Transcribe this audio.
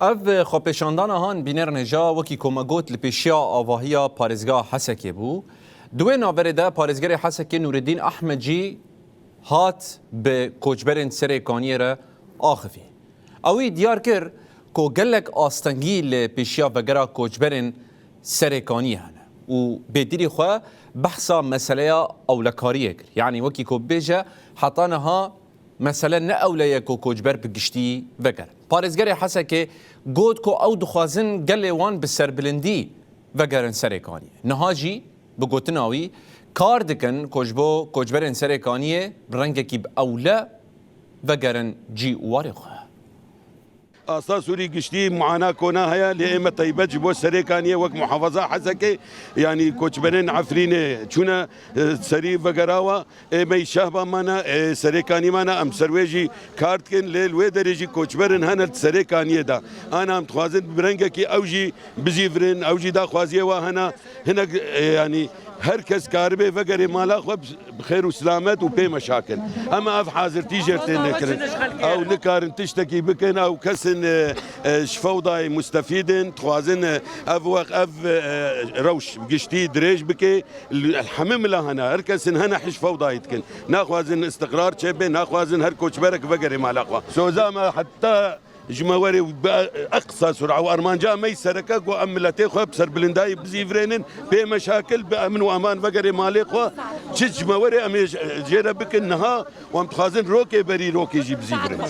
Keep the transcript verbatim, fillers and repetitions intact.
Ev xwepêşandana han bînerên hêja wekî ku me got li pêşiya avahiya parêzgeha Hesekê bû. Di wê navberê de parêzgerê Hesekê Nûreddîn Ehmed jî hat bi koçberên Serê Kaniyê re axivî. Ewî diyar kir ku gelek astengî li pêşiya vegera koçberên Serê Kaniyê hene û bêdîrî xwe behsa meseleya ewlekariyê kir. Yanî wekî ku bêje heta niha mesele ne ewle ye ku koçber bi giştî vegerin. Parêzgerê Hesekê got ku ew dixwazin gelê wan bi serbilindî vegerin Serê Kaniyê. Niha jî bi gotina wî kar dikin ku ji bo koçberên Serê Kaniyê bi rengekî bi ewle vegerin cî û warê xwe. Asta Sûrî giştî muana kona heye, lê ê me taybet ji bo Serê Kaniyê wek muhafaza Hesekê, yanî koçberên Efrînê çûne, e, serî vegerawa, ê me yî Şehba mane, ê Serê Kanî mane, em ser wê jî kar dikin, lê li wê derê jî koçberin hene di Serê Kaniyê de. Ana em dixwazin bi rengekî ew jî bizîvirin, ew jî daxwaziyê wa hene. Hinek, e, yanî her kes karibe vegerê mala xwe bi xêr û silamet û pê meşakil. Em ev hazirtî jê tê nekirin. Ew nikarin tiştekî bikin, ew kesin, e, e, ji fewdayê mustefîd in, dixwazin, e, ev wext, ev, e, rewş giştî dirêj bike. Li hemî mila hene, her kesin hene hej fewdayî dikin. Naxwazin istiqrar çêbe, naxwazin her koçberek vegerê mala xwe. Soza me heta ji me werê bi eqsa sura û armanca me yî sereke ku em miletê xwe bi serbilindayî bizîvirênin, pê meşakil bi emin û eman vegerê malê xwe. Çi ji me werê em ê jê re bikin niha û em dixwazin rokê berî rokê jî bizîvirin.